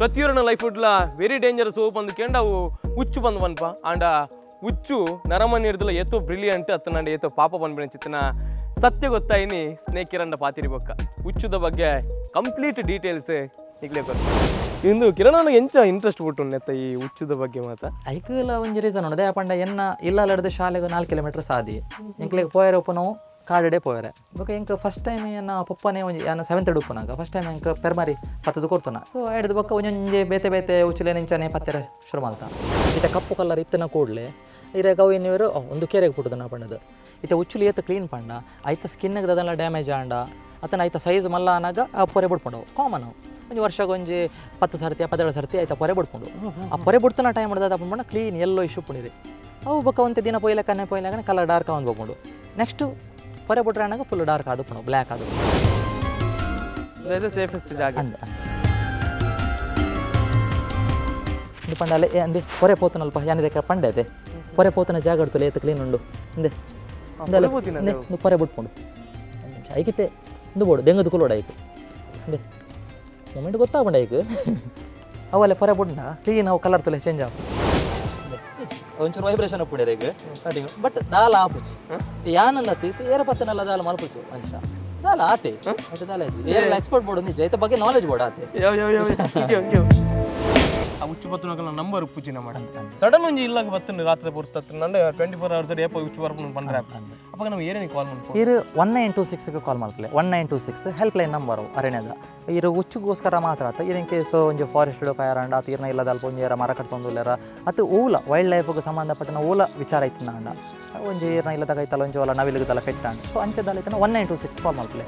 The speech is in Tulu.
ಪ್ರತಿಯೊರನ ಲೈಫ್ ಇಡ್ಲ ವೆರಿ ಡೇಂಜರಸ್ ಪಂದ್ ಕೇಂಡ ಅವು ಉಚ್ಚು ಬಂದು ಪನ್ಪ. ಆಂಡ ಉಚ್ಚು ನರಮನಿ ಹಿಡ್ದಲ ಏತೋ ಬ್ರಿಲಿಯಂಟ್ ಅತ್ತನಂಡ ಏತೋ ಪಾಪ ಪನ್ಪಿನ ಚಿತ್ತನ ಸತ್ಯ ಗೊತ್ತಾಯಿನಿ ಸ್ನೇಹಿತರಂಡ ಪಾತಿರಿ ಬೊಕ್ಕ ಉಚ್ಚುದ ಬಗ್ಗೆ ಕಂಪ್ಲೀಟ್ ಡೀಟೇಲ್ಸ್ ನಿಕ್ಲೆ ಗೊತ್ತು. ಇಂದು ಕಿರಣನ ಎಂಚ ಇಂಟ್ರೆಸ್ಟ್ ಬಿಟ್ಟು ನೆತ್ತ ಈ ಉಚ್ಚುದ ಬಗ್ಗೆ ಮಾತ? ಐಕುಲ ಒಂಜಿ ರೀಸನ್ ಉಂಡು. ಪಂಡ ಎನ್ನ ಇಲ್ಲಲಡ್ದು ಶಾಲೆಗೆ 4 ಕಿಲೋಮೀಟರ್ ಸಾದಿ. ಎಂಕ್ಲೆಗ್ ಪೋಯರೆ ಉಪ್ಪುನವು ಕಾಡಡೆ ಪೋಯರೆ. ಬೊಕ ಎಂಕ್ ಫಸ್ಟ್ ಟೈಮ್ ಎನ್ನ ಪೊಪ್ಪನೇ ಒಂಜಿ ಯಾನ್ ಸೆವೆಂತ್ ಉಪ್ಪುನಾಗ ಫಸ್ಟ್ ಟೈಮ್ ಎಂಕ್ ಪೆರ್ಮರಿ ಪತ್ತದು ಕೊರ್ತುನ. ಸೊ ಐಡ್ದ್ ಬೊಕ್ಕ ಒಂಜೊಂಜೆ ಬೇತೆ ಬೇತೆ ಉಚ್ಚುಲೆನ್ ಇಂಚನೆ ಪತ್ತೆರೆ ಶುರು ಮಲ್ತ. ಇತ್ತೆ ಕಪ್ಪು ಕಲರ್ ಇತ್ತಿನ ಕೂಡಲೇ ಇರೆಗ್ ಅವು ಎನ್ನುವೆರ್ ಉಂದು ಕೇರೆಗ್ ಪುಟ್ಟುದನ ಪಂಡದು. ಇತ್ತೆ ಉಚ್ಚುಲು ಏತ್ ಕ್ಲೀನ್ ಪಂಡ ಐತ ಸ್ಕಿನ್ಗೆ ದಾದಲ ಡ್ಯಾಮೇಜ್ ಆಂಡ ಅತ್ತನ ಐತ ಸೈಜ್ ಮಲ್ಲ ಆನಾಗ ಆ ಪೊರೆ ಬುಡ್ಪುಂಡು. ಕಾಮನ್ ಅವು. ಒಂಜಿ ವರ್ಷಗೊಂಜಿ 10 ಸರ್ತಿ 12 ಸರ್ತಿ ಐತ ಪೊರೆ ಬುಡ್ಪುಂಡು. ಆ ಪೊರೆ ಬುಡ್ತನ ಟೈಮ್ ದಾದ ಪಂಡ ಕ್ಲೀನ್ ಎಲ್ಲೋ ಇಶ್ ಉಪ್ಪುಂಡು. ಅವು ಬೊಕ್ಕ ಒಂತೆ ದಿನ ಪೊಯ್ಲಕ್ಕನೆ ಪೊಯ್ಲಕ್ಕನೆ ಕಲರ್ ಡಾರ್ಕ್ ಆವೊಂದು ಪೋಪುಂಡು. ನೆಕ್ಸ್ಟ್ ಪೊರೆ ಬುಟ್ರೆ ಆನಾಗ ಫುಲ್ ಡಾರ್ಕ್ ಆದುಪ್ಪುಂಡು, ಬ್ಲ್ಯಾಕ್ ಆದುಪ್ಪುಂಡು. ಸೇಫೆಸ್ಟ್ ಜಾಗ. ಅಂದ್ ಇಂದು ಪಂಡ ಅಲ್ಲೇ ಅಂದೆ ಪೊರೆ ಪೋತನಲ್ಪ ಯಾನಿದಕ್ಕೆ ಪಂಡೆ ಅದೇ ಪೊರೆ ಪೋತನ ಜಾಗ ಇರ್ತಲ್ಲ, ಏತ್ ಕ್ಲೀನ್ ಉಂಡು ಇಂದೆ. ಪೊರೆ ಪೋತಿನ? ಇಂದೆ ಇಂದು ಪೊರೆ ಬುಟ್ಪುಂಡು. ಒಂದ್ ನಿಮಿಷ, ಐಕಿತೆ ಇಂದು ಬೋಡು ದೆಂಗದ ಕುಲೋಡು. ಐಕ್ ಇಂದೆ ಮೊಮೆಂಟ್ ಗೊತ್ತಾಪುಂಡು ಐಕ್. ಅವಲ್ಲ ಪೊರೆ ಬುಡ್ನ ಕ್ಲೀನ್ ಅವು ಕಲರ್ ತುಲೆ ಚೇಂಜ್ ಆಪು. ಒಂಚೂರು ವೈಬ್ರೇಷನ್ ಉಪ್ಪುಂಡು ಇರೆಗ್ ಸ್ಟಾರ್ಟಿಂಗ್, ಬಟ್ ದಾಲ ಆಪುಜಿ. ಯಾನಂದತ್ತಿ ಏರ ಪತ್ತನಲ್ಲ ದಾಲ ಮಲ್ಪುಚು ಮನುಷ್ಯ ದಾಲ ಆತೆ ಆಯ್ತು. ದಾಲ ಏರೆಲ್ಲ ಎಕ್ಸ್ಪರ್ಟ್ ಬೋರ್ಡ್ ನಿಜ ಐತ ಬಗ್ಗೆ ನಾಲೆಜ್ ಬೋರ್ಡ್ ಆತೆ. ಯಾವ ಯಾವ ಯಾವ ಯಾವ ಆ ಉಚ್ಚು ಬತ್ತುನಕಲ್ನ ನಂಬರ್ ಉಪ್ಪುಜಿನ ಮಾಡ. ಸಡನ್ ಒಂಜಿ ಇಲ್ಲಾಗ ಬತ್ತುಂಡು ರಾತ್ರಿ ಪೊರ್ತತ್ತು ನಂಡ 24 ಅವರ್ಸ್ ಏಪ ಉಚ್ಚು ಬರ್ಪುಂಡು ಪಂಡ್ರೆ ಅಪ್ಪಗ ನಾವು ಏರೇನಿ ಕಾಲ್ ಮನ್ಪು? ಇರು 1926ಗೆ ಕಾಲ್ ಮಲ್ಪಲೆ. 1926 ಹೆಲ್ಪ್ ಲೈನ್ ನಂಬರು ಅರಣ್ಯದ. ಇರು ಉಚ್ಚುಗೋಸ್ಕರ ಮಾತ್ರ ಆತ. ಇರ್ ಇನ್ ಕೇಸ್ ಒಂಜಿ ಫಾರೆಸ್ಟ್ ಫೈರ್ ಅಂಡ ಆತ ಇರ್ನ ಇಲ್ಲದ ಅಲ್ಪ ಒಂಜಿ ಏರ ಮರ ಕಟ್ತೊಂದುಲ್ಲೆರ ಅತ್ತು ಓಲ ವೈಲ್ಡ್ ಲೈಫ್ಗೆ ಸಂಬಂಧಪಟ್ಟಿನ ಓಲ ವಿಚಾರ ಇತ್ತಿನ ಅಂಡ ಒಂಜಿ ಇರ್ನ ಇಲ್ಲದಾಗ ಐತಲ್ಲ ಒಂಜಿ ಓಲ ನವಿಲುಗದಲ್ಲ ಪೆಟ್ಟಾಂಡ್, ಸೊ ಅಂಚೆದಾಲ ಐತನ 1926 ಕಾಲ್ ಮಲ್ಪಲೆ.